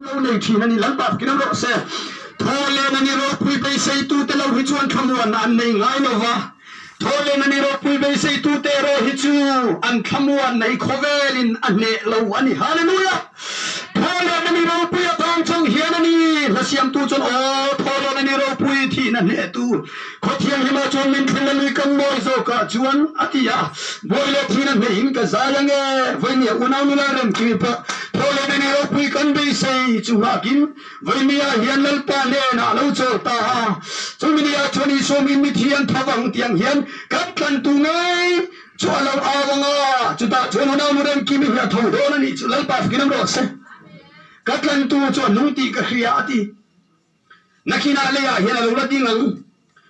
Lo nei thin a ni. Lalpa fkin ang rawh se. Thaw len a ni ropui beiseitute lo hi chuan thlamuanna an nei ngai lo va. Thaw len a ni ropui beiseitute erawh hi chu an thlamuanna hi khawvelin a hneh lo a ni. Hallelujah! Thaw len a ni ropui atang chang hian a ni. Hla siamtu chuan aw thaw len a ni ropui thihna hnehtu Khawthianghlimah chuan min thlen a lui kan mawi zawkah chuan a ti a, Bawi leh thihna hneihin ka zai ang e, Vawimia unau nula remkimi pawh thaw leh neni ropui kan beisei chu nghakin Vawimia hian Lalpa hnenah a lo chawl ta a, chumi ni ah chuan Isua min mithi an tho ang tiang hian kan tlantu ngei chu a lo au ang a, chutah chuan unau nu remkimi hi a tho dawn a nih chu Lalpa fakin awm rawh se. Ka tlantu chu a nung tih ka hria a ti. Nakinah leiah hian a lo la ding ang.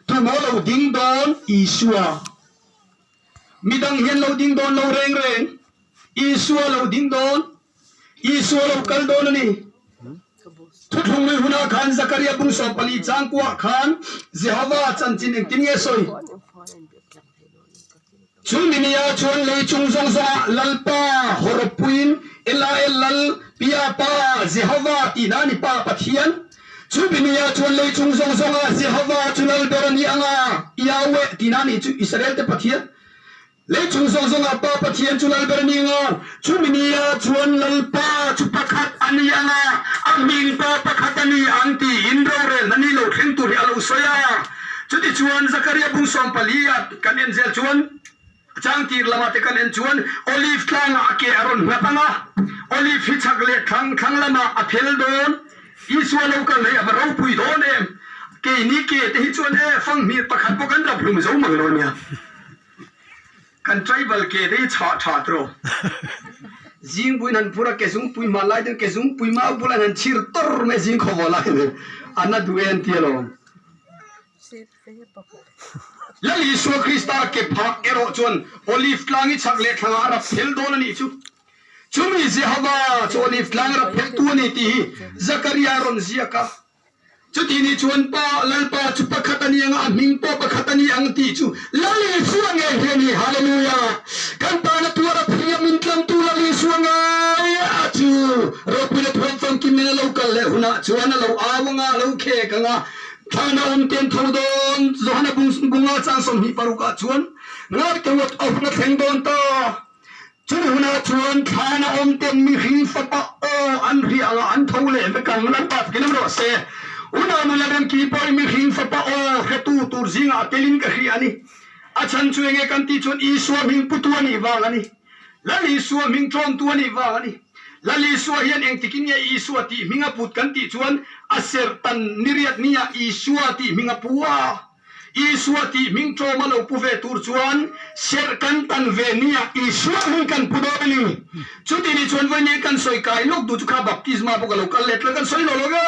Tumaw lo ding dawn Isua. Midang hian lo ding dawn lo reng reng. Isua lo ding dawn. Isua lo kal dawn a ni. Thuthlung lui hunah khan Zakaria bung 14 chang kuah khan Jehova chanchin engtin nge sawi? Chu minia chuan lei chung zawng zawngah Lalpa hawrawppuiin Elael Lal, Pia Pa, Jehova tihna a ni Pa Pathian. Chu minia chuan lei chung zawng zawngah Jehova chu Lal ber a ni ang a, Yahweh tihna a ni chu Israel te Pathian. Lei chung zawng zawngah Pa Pathian chu Lal ber a ni ang a, chu minia chuan Lalpa chu pakhat a ni ang a, a hming pawh pakhat a ni ang tiin rorelna ni lo thleng tur hi a lo sawi a. Chutichuan Zakaria bung 14 ah kan en zel chuan changtir lamah te kan en chuan Olive tlangah a ke a rawn nghat ang a, Olive hi chhak leh thlang thlang lamah a phel dawn, Isua lo kal hei a va ropui dawn em, keini ke te hi chuan e fanghmir pakhat pawh kan rap hlum zo mang lo ania, kan tribal ke te hi chhah tha tawh, zingpuiin han phur a ke zungpui hman lai ten ke zungpui mau bulah hian han chhir tawr mai zing khawvaw lai hian a na duh e an ti alawm. Lal Isua Krista ke phak erawh chuan Olive tlang i chhak leh thlangah a rap phel dawn a nih chu. Chumi Jehova chu Olive tlang rap pheltu a ni tih hi Zakaria a rawn ziak a. Chuti nih chuan Pa, Lalpa chu pakhat a ni ang a, a hming pawh pakhat a ni ang tih chu Lal Isua ngei hi a ni. Hallelujah! Kan tana tuar a thiam in tlangtu Lal Isua ngei a chu ropuina thuam famkim in a lo kal leh hunah chuan a lo au ang a, a lo khek ang a, Thlan a awm ten tho dawn. Johana bunga chang 26 ah chuan ngaihtuah a hun a thleng dawn ta. Chumi hunah chuan thlan a awm ten mihring fapa aw an hria ang a, an tho leh vek ang. Lalpa takin awm rawh se. Unau nula remki pawhin mihring fapa aw hretu tur zingah a telin ka hria a ni. A chhan chu enge kan tih chuan Isua hming putu a nih vang a ni. Lal Isua hming tlawmtu a nih vang a ni. Lal Isua hian engtikin nge Isua tih hming a put kan tih chuan a serhtan niriat nia Isua tih hming a pu a. Isua tih hming tlawm a lo pu ve tur chuan serh kan tan ve nia Isua hming kan pu dawn a ni. Chuti nih chuan vawiin kan sawi kai lawk duh chu kha baptisma pawh ka lo kal let la kan sawi lo lo ve.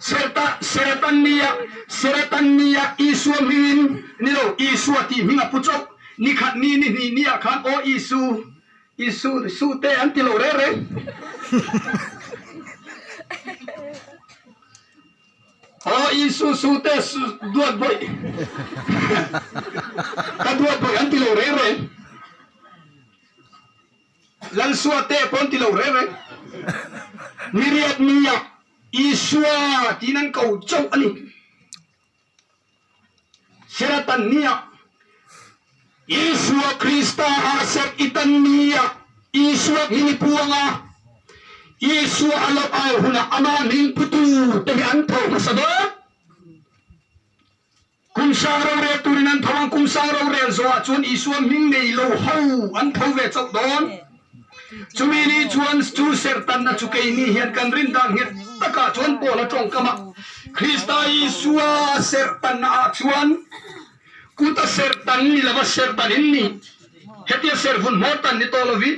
Serta, Seratan nia, Seratan nia Isua hmingin, ni lo, Isua tih hming a pu chauh. Ni khat ni ni hnih nia khan aw Isu, Isu, Su te an ti lo reng reng. Aw Isu, Su te, Su, duat bawih. Ka duat bawih an ti lo reng reng. Lalsua te pawn ti lo reng reng. Miriat nia Isua tiin an ko chauh a ni. Seratan nia Isua Krista ah serh i tan nia Isua hming i puang a, Isua a lo au hunah amah hming putu te hi an tho hmasa dawn. Kum sang rorel turin an tho ang, kum sang rorel zawhah chuan Isua hming nei lo ho an tho ve chauh dawn. Chumi ni chuan chu serhtanna chu keini hian kan rin dan nghet takah chuan Paul a tawngkam a, Krista Isua serhtanna ah chuan kut a serhtan ni lova serhtan in ni, hetia serhvun hmawr tan ni tawh lovin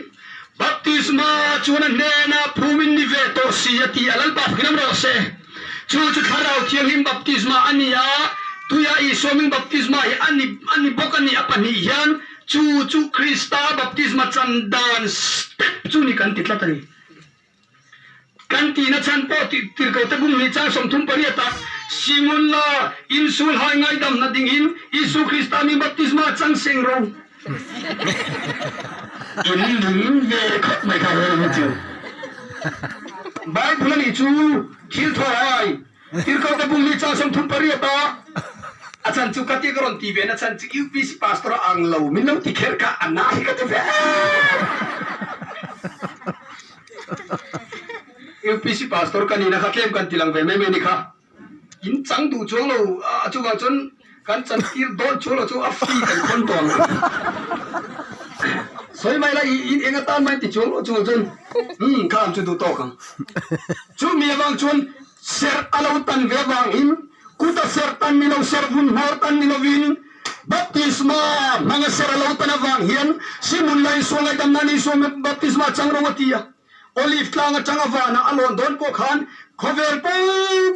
baptisma chuan a hnenah phum in ni ve tawh si a ti a, Lalpa hrinam rawh se. Chu chu Thlarau Thianghlim baptisma a ni a, tuia Isua hming baptisma hi a ni a ni bawk a ni. A pahnih hian chu chu Krista baptisma chan dan step chu ni kan ti tlat a ni. Kan tihna chhan pawh tirhkohte bung hnih chang 38 ah, Singun la insul hai ngaidamna dingin Isu Krista mi baptisma chang seng ro. In ning ve khawp mai kha hel hi chu. Bible a nih chu thil thaw hai. Tirhkohte bung hnih chang 38 ah a chan chu ka ti ka rawn ti ve na chan chu UPC pastor a ang lo min lo ti kher kha a na hi ka ti ve. UPC pastor ka nihna kha tlem kan ti lang ve mai mai ni kha. In chang duh chuang lo a chuvang chuan kan chan tir dawn chuang lo chu a fee kan khawn tawh ang. Sawi mai la i in eng atan mai ti chuang lo chuvang chuan umm kha am chu duh tawk ang. Chumi avang chuan serh a lo tan ve avangin kut a serh tan ni lo serh vun hmawr tan ni lovin baptisma hmanga serh a lo tan avang hian Simun la Isua ngaihdam nan Isua baptisma chang ro a ti a. Olive tlang atanga vanah a lawn dawn pawh khan khawvel po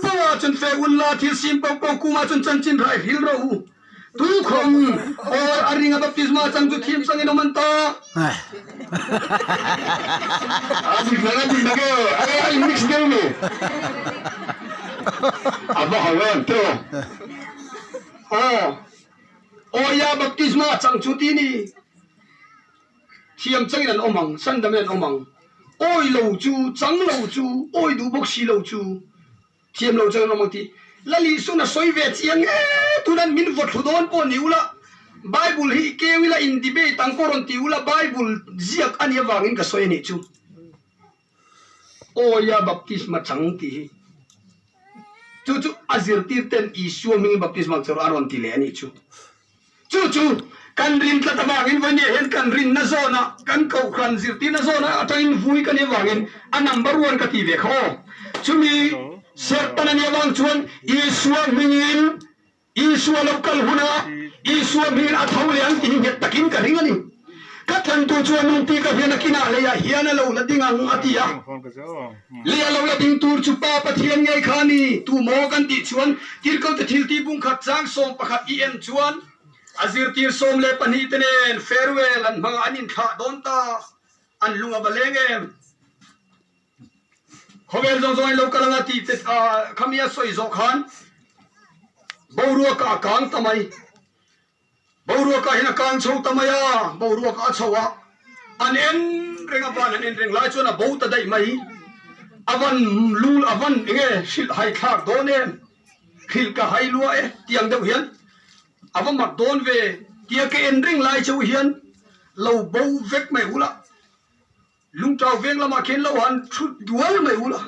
po ah chun fe un la thil sim po po kum ah chun chanchin rai hril rawh u. Tu khawng awl a ring a baptisma chang chu thim changin awm an ta. A dik nang a dik nang e, a a in mix deuh ni. A va ho em tiraw. Aw, awia baptisma chang chu ti ni. Thiam changin an awm ang, sandamin an awm ang. Awi lo chu, chang lo chu, awi duh bawk si lo chu, thiam lo changin an awm ang tih Lal Isuan a sawi ve chiang e. Tunan min vaw thlu dawn pawh ni ula, Bible hi i keu ila in debate ang pawh rawn ti ula, Bible ziak a nih avangin ka sawi a nih chu. Awia baptisma chang tih hi chu chu a zirtir ten Isua hmingin baptisma chu a rawn ti leh a nih chu. Chu chu kan rin tlat avangin vawinia hian kan rinna zawnah kan kohhran zirtirna zawnah atangin vui ka nih avangin a number one ka ti ve kha aw. Chumi serhtan a nih avang chuan Isua hmingin Isua lo kal hunah Isua hmingin a tho leh ang tih hi nghet takin ka ring a ni. Ka tlantu chuan nungti ka hian a kinah leiah hian a lo la ding ang a ti a. Lei a lo la ding tur chu Pa Pathian ngei kha a ni. Tu maw kan tih chuan Tirhkote thiltih bungkhat chang 11 i en chuan a zirtir 12 te nen farewell an hmang a, an inthlah dawn ta. An lung a va leng em? Khawvel zawng zawng in lo kal anga tih te khami a sawi zawh khan boruak ah a kang ta mai. Boruak ah hian a kang chho ta mai a, boruak ah a chho a, an en reng a van an en reng lai chuan a bo ta daih mai. A van lul a van enge hrilh hai thlak dawn em? Hrilh ka hai lua e tiang deuh hian a va mak dawn ve tia ka en reng lai cheu hian lo bo vek mai ula. Lungtau veng lamah khian lo han thut dual mai ula,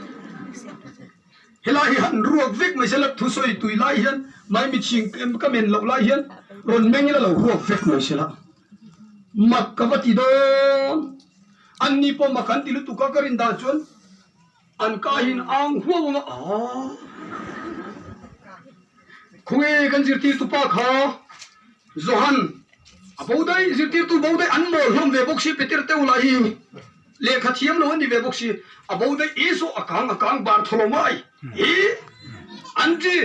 helai hi han ruak vek mai sela, thusawi tui lai hian maimichhing ka men loh lai hian rawn meng ila lo ruak vek mai sela, mak ka va ti dawn. Anni pawh mak an ti lutuk a, ka rin dan chuan an ka hin ang huau ang a, aah khawnge kan zirtirtu pa kha Johan A bo daih, zirtirtu bo daih an mawl hlawm ve bawk si, Peter te ula hi lehkha thiam lo an ni ve bawk si, a bo daih i saw a kang a kang Bartholomai hi an ti,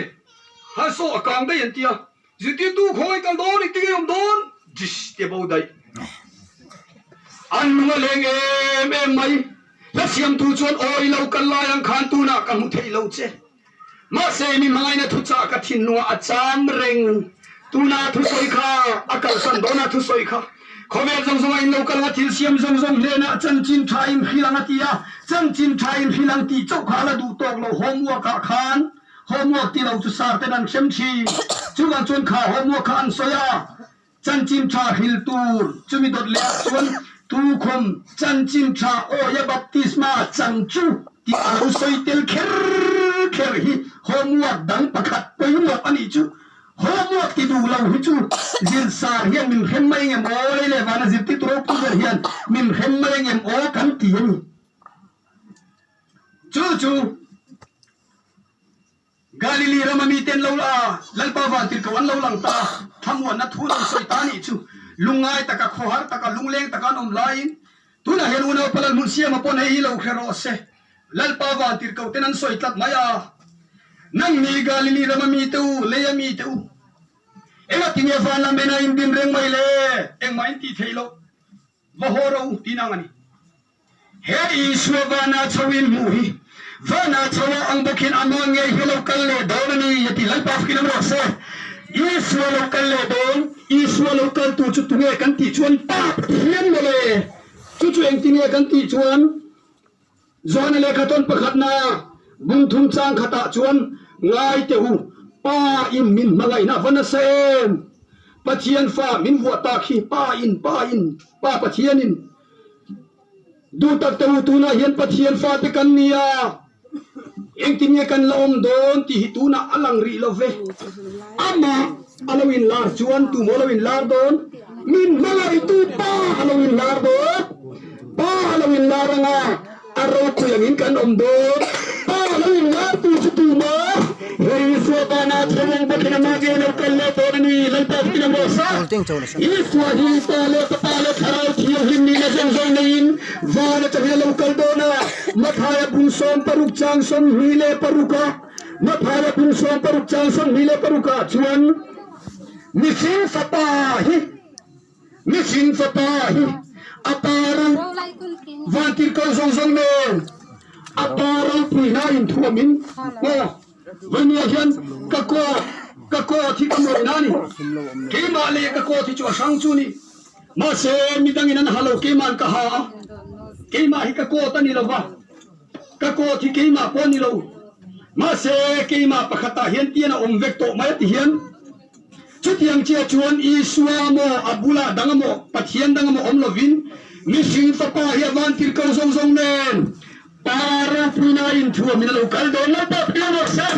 ha saw a kang daih an ti a, zirtirtu khawngaih kal dawn engtin nge awm dawn jis te bo daih an lung a leng em em mai, hla siamtu chuan awi lo kal lai ang khan tunah ka hmu thei lo che. Mahse, mi hmangaihna thuchah ka thinlungah a cham reng. Tuna thusawi kha a kalsan dawn a, thusawi kha khawvel zawng zawngah in lo kal ang a, thil siam zawng zawng hnenah chanchin tha in hrilh ang a ti a, chanchin tha in hrilh ang tih chauh kha a la duh tawk lo. Homework ah khan homework ti lo chu sar ten an hrem thin. Chuvang chuan kha homework kha an sawi a. Chanchin tha hril tur chumi dawt leh ah chuan tukhum chanchin tha awia baptisma chang chu tih a lo sawi tel kher kher hi homework dang pakhat pawimawh a nih chu. Homework ti duh lo hi chu zirsar hian min hrem mai engem aw lei leh vana zirtirtu ropui ber hian min hrem mai engem aw kan ti a ni. Chu chu. Galili rama mite an lo la, Lalpa vantirhkoh an lo lang ta, thlamuanna thu lo sawi ta nih chu lungngai taka, khawhar taka, lungleng taka an awm laiin tunah hian unaupa Lalhmun Siama pawn hei hi lo hre rawh se, Lalpa vantirhkoh ten an sawi tlat mai a, Nangni Galili rama mite u, leia mite u, engatinge van lam enah in din reng mai le, engmah in tih theih loh. Va haw ro tih nang a ni. He Isua vana chho in hmuh hi. Vanah chho a ang bawkin amah ngei hi a lo kal leh dawn a ni, a ti. Lalpa fakin awm rawh se. Isua lo kal leh dawn. Isua lo kal tur chu tunge kan tih chuan Pa Pathian mawle. Chu chu engtinge kan tih chuan Johana lehkha tawn pakhatna bung thum chang khatah chuan ngai teh u, Pa in min hmangaihna va nasa em? Pathian fa min vuah tak hi Pa in, Pa in, Pa Pathian in. Duh tak teh u, tunah hian Pathian fate kan ni a, engtin nge kan la awm dawn tih hi tunah a lang rih lo ve. Amah a lo inlar chuan tumaw a lo inlar dawn? Min hmangaihtu Pa a lo inlar dawn. Pa a lo inlar anga a ropui angin kan awm dawn. Pa a lo inlar tu chu tumaw? He Isua banah chhawng bawkin amah nge lo kal leh dawn a ni? Lalpa fakin a rawh sa. Isua hi Pa leh Fapa leh Thlarau Thianghlim nihna zawng zawng neiin van atangin a lo kal dawn a. Mathaia bung 16 chang 26 ah Mathaia bung 16 chang 26 ah chuan mihring Fapa hi Mihring Fapa hi a Pa ro vantirhkoh zawng zawng nen a Pa ropuina inthuamin aw Vawimia hian ka coat ka coat hi ka mawina a ni. Keimah leh ka coat hi chu a hrang chu ni. Mahse midangin an ha lo keima'n ka ha a, keimah hi ka coat a ni lo va, ka coat hi keimah pawh a ni lo. Mahse keimah pakhatah hian tian a awm vek tawh mai a ti hian. Chutiang chiah chuan Isua maw, a bulah dang a maw, Pathian dang a maw awm lovin mihring Fapa hi a vantirhkoh zawng zawng nen Pa ropuina inthuamin a lo kal dawn lo pawh piang rawh se.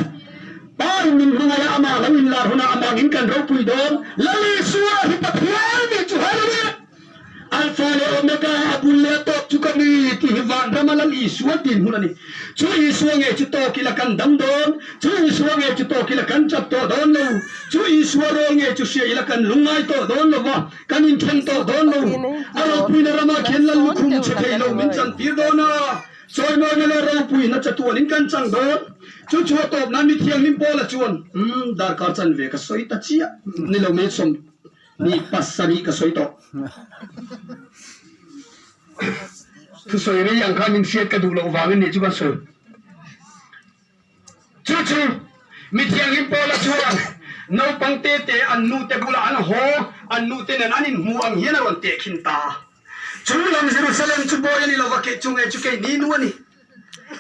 Pa in min hmangaih a, amah lo inlar hunah amangin kan ropui dawn. Lal Isua hi Pathian nih chu Hallelujah! Alpha leh Omega, a bul leh a tawp chu ka ni tih hi vanrama Lal Isua dinhmun a ni. Chu Isua ngei chu tawk ila kan dam dawn, chu Isua ngei chu tawk ila kan chap tawh dawn lo, chu Isua rawl ngei chu hria ila kan lungngai tawh dawn lo va, kan inthen tawh dawn lo. A ropuina ramah khian Lal lukhum chhe thei lo min chantir dawn a, chawimawina leh ropuina chatuanin kan chang dawn. Chu chu a tawp nan mi thianghlim Paula chuan, Umm, darkar chanve ka sawi ta chiah ni lo mai 27 ka sawi tawh. Thusawi rei ang khan min hriat ka duh loh vangin nih chu kan sawi. Chu chu mi thianghlim Paula chuan naupang te te an nu te bulah an haw, an nu te nen an inhmu ang hian a rawn tehkhin ta a. Chu lam Jerusalem chu bawi a ni lova, kei chu nge chu kei ni nu a ni.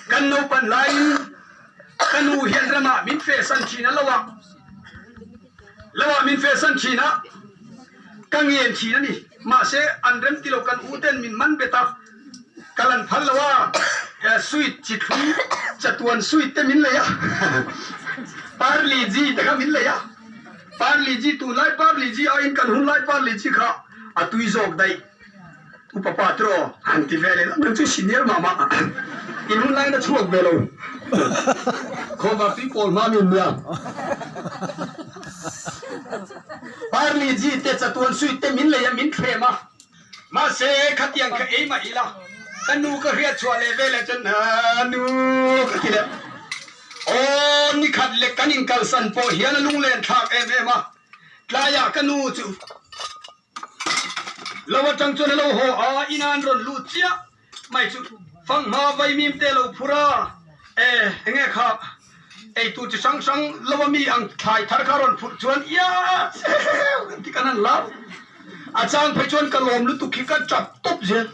Kan naupan laiin ka nu hian ramah min fehsan thin a, loah loah min fehsan thin a, ka ngen thin a ni. Mahse an rem ti lo, kan u ten min man bet a, ka lan phal lo a, sweet chi thlui chatuan sweet te min lei a, parliji te kha min lei a, parliji tunlai parliji aiin kan hunlai parliji kha a tui zawk daih. Upa pa tiraw han ti ve leh nang chu senior mah mah in hun lain a chhuak ve lo khawvar tui pawl hma min nia Parli ji te chatuan suit te min lei a min thlem a mahse khatiang kha ei mah ila ka nu ka hriat chhuah leh ve leh chuan nu ka ti leh aw nikhat lek kan inkalsan pawh hian a lunglen thlak em em a tlaiah ka nu chu Lo atang chuan a lo haw a, ina an rawn lut chiah mai chu fanghma vaimim te a lo phur a, e enge kha eitur chi hrang hrang lo a mi ang thlai thar kha a rawn phurh chuan ia cheu kan ti kan han lau a chang phei chuan ka lawm lutuk hi ka tap tawp zel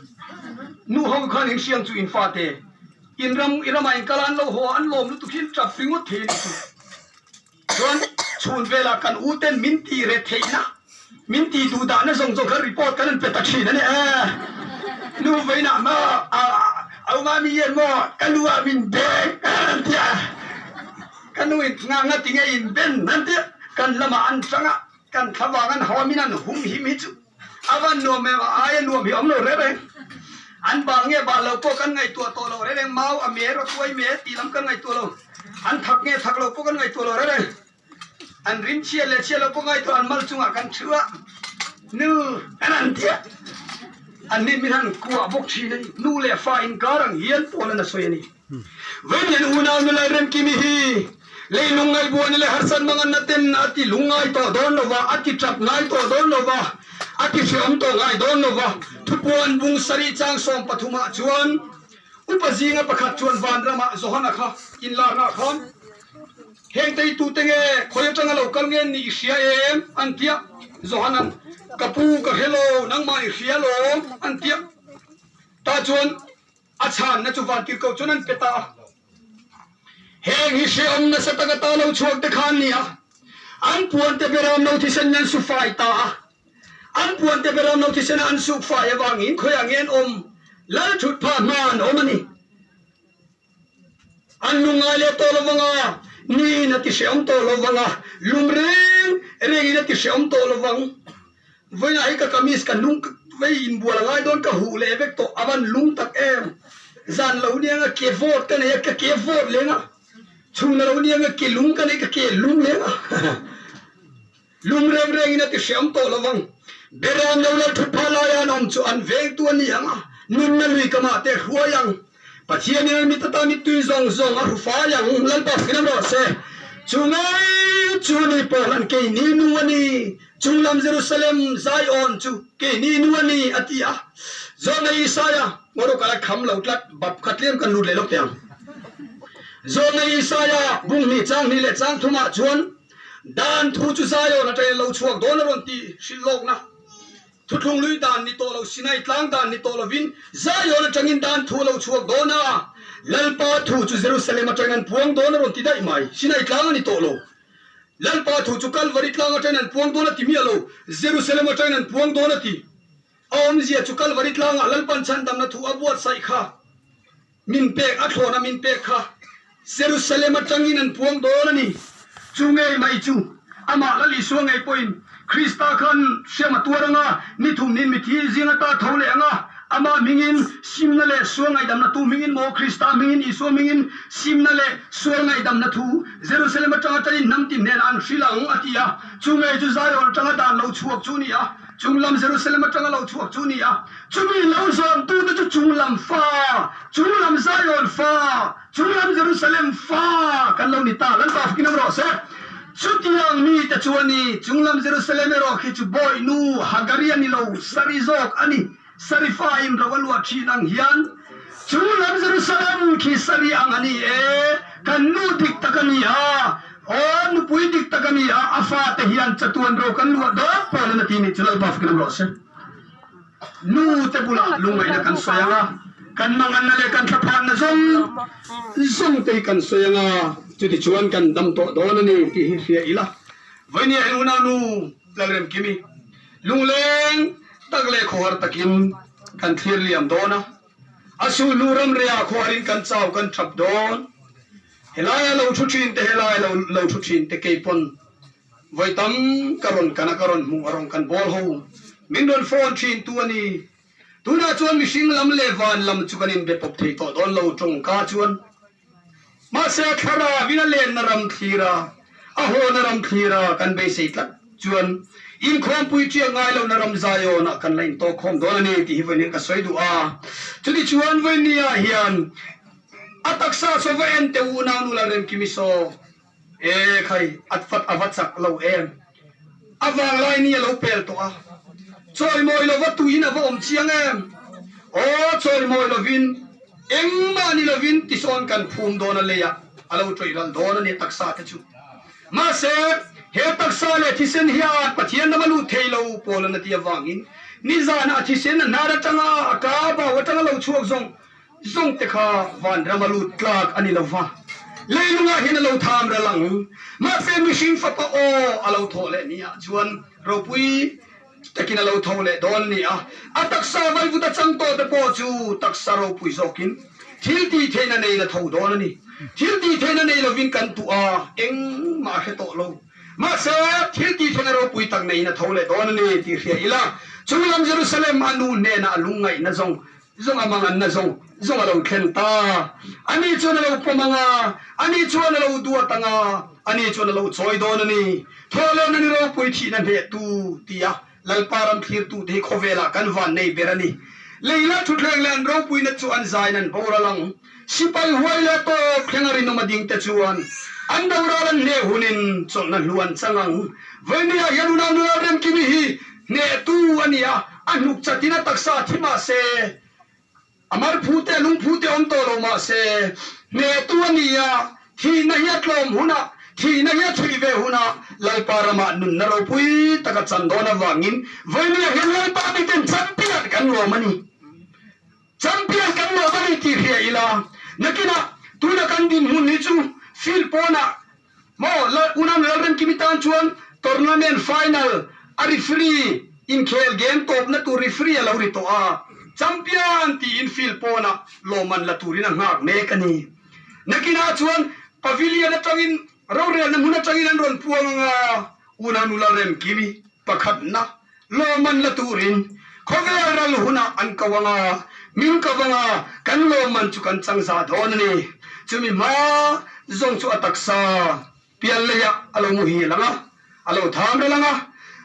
nu ho khan in hriang chu in fate in ram i ramah in kal a an lo haw a an lawm lutuk hi an tap ringawt thei a ni chu. Chuan chhun velah kan u ten min tih reh theihna, min tih duh dahna zawng zawng kha report kan han pe ta thin a ni e. Nu vawiinah maw a uma mi hian maw ka nu ah min beng an ti a, ka nu in nga nga tinge in ben an ti a, kan lamah an tang a, kan thlavang an hau a min an hum him hi chu a van nuam em a aia nuam hi a awm lo reng reng. An bal nge bal lo pawh kan ngaihtuah tawh lo reng reng, mau a me rawtuai me tih lam kan ngaihtuah lo. An thak nge thak lo pawh kan ngaihtuah lo reng reng. An rim chhiat leh chhiat lo pawh ngaihtuah an mal chungah kan thu a, nu kan han ti a, an nih min han kuah bawk thin a ni. Nu leh fa inkar ang hian pawn an a sawi a ni. Vawiin unau nu Lalremkimi hi leilung ngaihbuaina leh harsat manganna ten a ti lungngai tawh dawn lo va, a ti tap ngai tawh dawn lo va, a ti hreawm tawh ngai dawn lo va. Thupuan bung sarih chang 13 ah chuan. Upa zinga pakhat chuan vanramah Johana kha inlarnaah khan, Heng teitute nge khawi atanga lo kal nge nih i hria em? an ti a. Johana'n, Ka pu, ka hre lo, nangmah i hria lawm, an ti a. Tah chuan a chhanna chu vantirhkoh chuan an pe ta a. Heng hi hrehawm nasa taka ta lo chhuak te kha an ni a, an puante beram no thisen an su fai ta a. An puante beram no thisena an suk fai avangin khawiah nge an awm? Lal thut phah hma an awm a ni. An lungngai leh tawh lo vang a, niin a ti hrehawm tawh lo vang a, lum reng rengin a ti hrehawm tawh lo vang. Vawiinah hi ka kamis ka hnung vei inbual a ngai dawn ka huh leh vek tawh, a van lung tak em. Zan lo niang a ke vawt ka nei a, ka ke vawt leng a, chhun a lo niang a ke lung ka nei ka ke lung leng a. Lung reng rengin a ti hreawm tawh lo vang. Beram lo lal thut phah laia an awm chu an vengtu a ni ang a, nunna lui ka mah te hruai ang. Pathianin an mit ata mittui zawng zawng a hru fai ang, Lalpa filam rawh se. Chu ngei chu ni pawh hlan keini nu a ni, chunglam Jerusalem Zion chu keini nu a ni, a ti a. Zawhna Isaia, Ngaw ka la kham lo tlat, bap kha tlem kan lut leh lawk teh ang. Zawhna Isaia, bung hnih chang hnih leh chang thumah chuan, Dan thu chu Zion atangin lo chhuak dawn a rawn ti hrilh lawkna. Thuthlung lui dan ni tawh lo, Sinai tlang dan ni tawh lovin Zion atangin dan thu a lo chhuak dawn a, Lalpa thu chu Jerusalem atangin an puang dawn a rawn ti daih mai. Sinai tlang a ni tawh lo. Lalpa thu chu Kalvari tlang atangin an puang dawn a ti miah lo, Jerusalem atangin an puang dawn a ti. A awmzia chu Kalvari tlangah Lalpan chhandamna thu a buatsaih kha. Min pek, a thlawna min pek kha Jerusalem atangin an puang dawn a ni. Chu ngei mai chu amah Lal Isua ngei pawhin Krista khan hriam a tuar ang a, ni thumnin mithi zing ata tho leh ang a, amah hmingin simna leh sual ngaihdamna tu hmingin maw Krista hmingin Isua hmingin simna leh sual ngaihdamna thu Jerusalem atanga tanin hnam tin hnenah an hrilh ang a ti a. Chu ngei chu Zion atanga dan lo chhuak chu a ni a, chunglam Jerusalem atanga lo chhuak chu a ni a. Chumi lo zawmtute chu chunglam fa, chunglam Zion fa, chunglam Jerusalem fa kan lo ni ta. Lalpa fakin awm rawh se. Chutiang mite chu a ni. Chunglam Jerusalem erawh khi chu bawihnu Hagari a ni lo, Sari zawk a ni. Sari fa in ro a luah thin ang hian chunglam Jerusalem khi Sari ang a ni e. Kan nu dik tak a ni a, aw nupui dik tak a ni a, a fate hian chatuan ro kan luah dawn pawl a ti nih chu Lalpa fakin awm rawh se. Nu te bulah lungngaihna kan sawi ang a, kan manganna leh kan thlaphanna zawng zawng te hi kan sawi ang a, chutichuan kan dam tawh dawn a ni tih hi hria ila. Vawinia hian unaunu Lalremkimi lungleng tak leh khawhar takin kan thlir liam dawn a, a sulhnu ramriah khawharin kan chau kan thap dawn. Helaia lo thu thin te, helaia lo thu thin te keipawn Vawi tam ka rawn kan a, ka rawn hmuh a rawn kan bawl ho. Min rawn phone thin tu a ni. Tunah chuan mihring lam leh van lam chu kan inbe pawp thei tawh dawn lo tawngka chuan. Mahse a thlarau in a lenna ram thlir a, a hawna ram thlir a kan beisei tlat chuan inkhawmpui ṭiak ngai lohna ram Zion-ah kan la intawk khawm dawn a ni tih hi vawiin ka sawi duh a. Chutichuan vawinia hian a taksa saw va en teh u unau nu Lalremkimi saw. E khai, a fat a va chak lo em? A vanglai ni a lo pel tawh a, chawimawi lova tuiin a va awm chiang em? Aw, chawimawi lovin, engmah ni lovin tisawn kan phum dawn a leiah a lo tawih ral dawn a ni taksa te chu. Mahse, he taksa leh thisen hian Pathian ram a lut thei lo pawl an a ti avangin nizanah a thisen a hnar atanga a ka bau atanga lo chhuak zawng Zawngte kha vanram a lut tlak a ni lo va, leilungah hian a lo tham ral ang. Mahse mihring fapa aw a lo thawh leh ni ah chuan ropui takin a lo tho leh dawn a ni a. A taksa vaivut a chang tawh te pawh chu taksa ropui zawkin thil tih theihna neiin a tho dawn a ni. Thil tih theihna nei lovin kan tuah a, engmah a hre tawh lo. Mahse thil tih theihna ropui tak neiin a tho leh dawn a ni tih hria ila, chunglam Jerusalem a nu hnenah a lungngaihna zawng Zawng a manganna zawng zawng a lo thlen ta. Ani chuan a lo pawm ang a, ani chuan a lo duat ang a, ani chuan a lo chawi dawn a ni. Thawhlehna ni ropui thihna hnehtu tia Lalpa ram thlirtute hi khawvelah kan van nei ber a ni. Leila thutthleng leh an ropuina chu an zain an boral ang. Sipai huai leh tawp thleng a rinawm a ding te chuan an boral an hneh hunin chawlhna hlu an chang ang. Vawinia hian unau nula Remkimi hi hnehtu a ni a, a hnuk chatin a taksa thi mah se. A mar phu te, a lung phu te awm tawh lo mah se, hnehtu a ni a, thihna hi a tlawm hunah, thihna hi a chhuih ve hunah Lalpa ramah nunna ropui taka chan dawn avangin vawinia hian Lalpa miten champion kan lawm a ni. Champion kan lawm a ni tih hria ila, nakinah tuna kan dinhmun hi chu field pawnah Maw Lal Unam Lalremkimi tan chuan tournament final a referee inkhel game tawpna tur referee a lo ri tawh a, champion tiin field pawnah lawmman la turin a nghak mek a ni. Nakinah chuan pavilion atangin rorelna hmun atangin an rawn puang ang a, Unanu Lalremkimi pakhatna lawmman la turin khawvel ral hunah an ko ang a, min ko ang a, kan lawmman chu kan chang za dawn a ni. Chumi hma zawng chu a taksa pial leiah a lo muhil ang a, a lo tham ral ang a,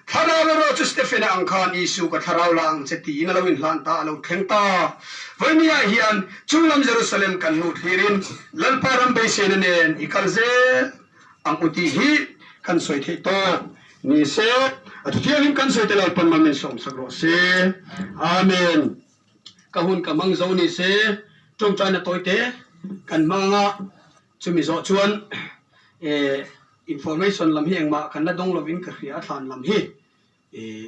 thlarau erawh chu Stephen-a ang khan Isu ka thlarau la ang che tiin a lo inhlan ta, a lo thleng ta. Vawinia hian chunglam Jerusalem kan hnu thlirin Lalpa ram beiseina nen i kal zel ang u tih hi kan sawi theih tawk ni se, a thu thianghlim kan sawi te Lalpan mal min sawmsak rawh se. Amen. Ka hun ka hmang zo ni se, tawngtaina tawi te kan hmang anga chumi zawh chuan eh information lam hi engmah kan la dawng lovin ka hria a thlan lam hi eh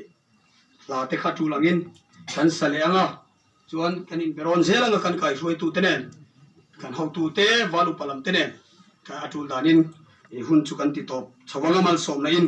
hla te kha tul angin kan sa leh anga Chuan kan inberawn zel anga kan kaihruaitute nen, kan hotute, val upa lamte nen a tul danin hun chu kan ti tawp chho anga malsawmna in.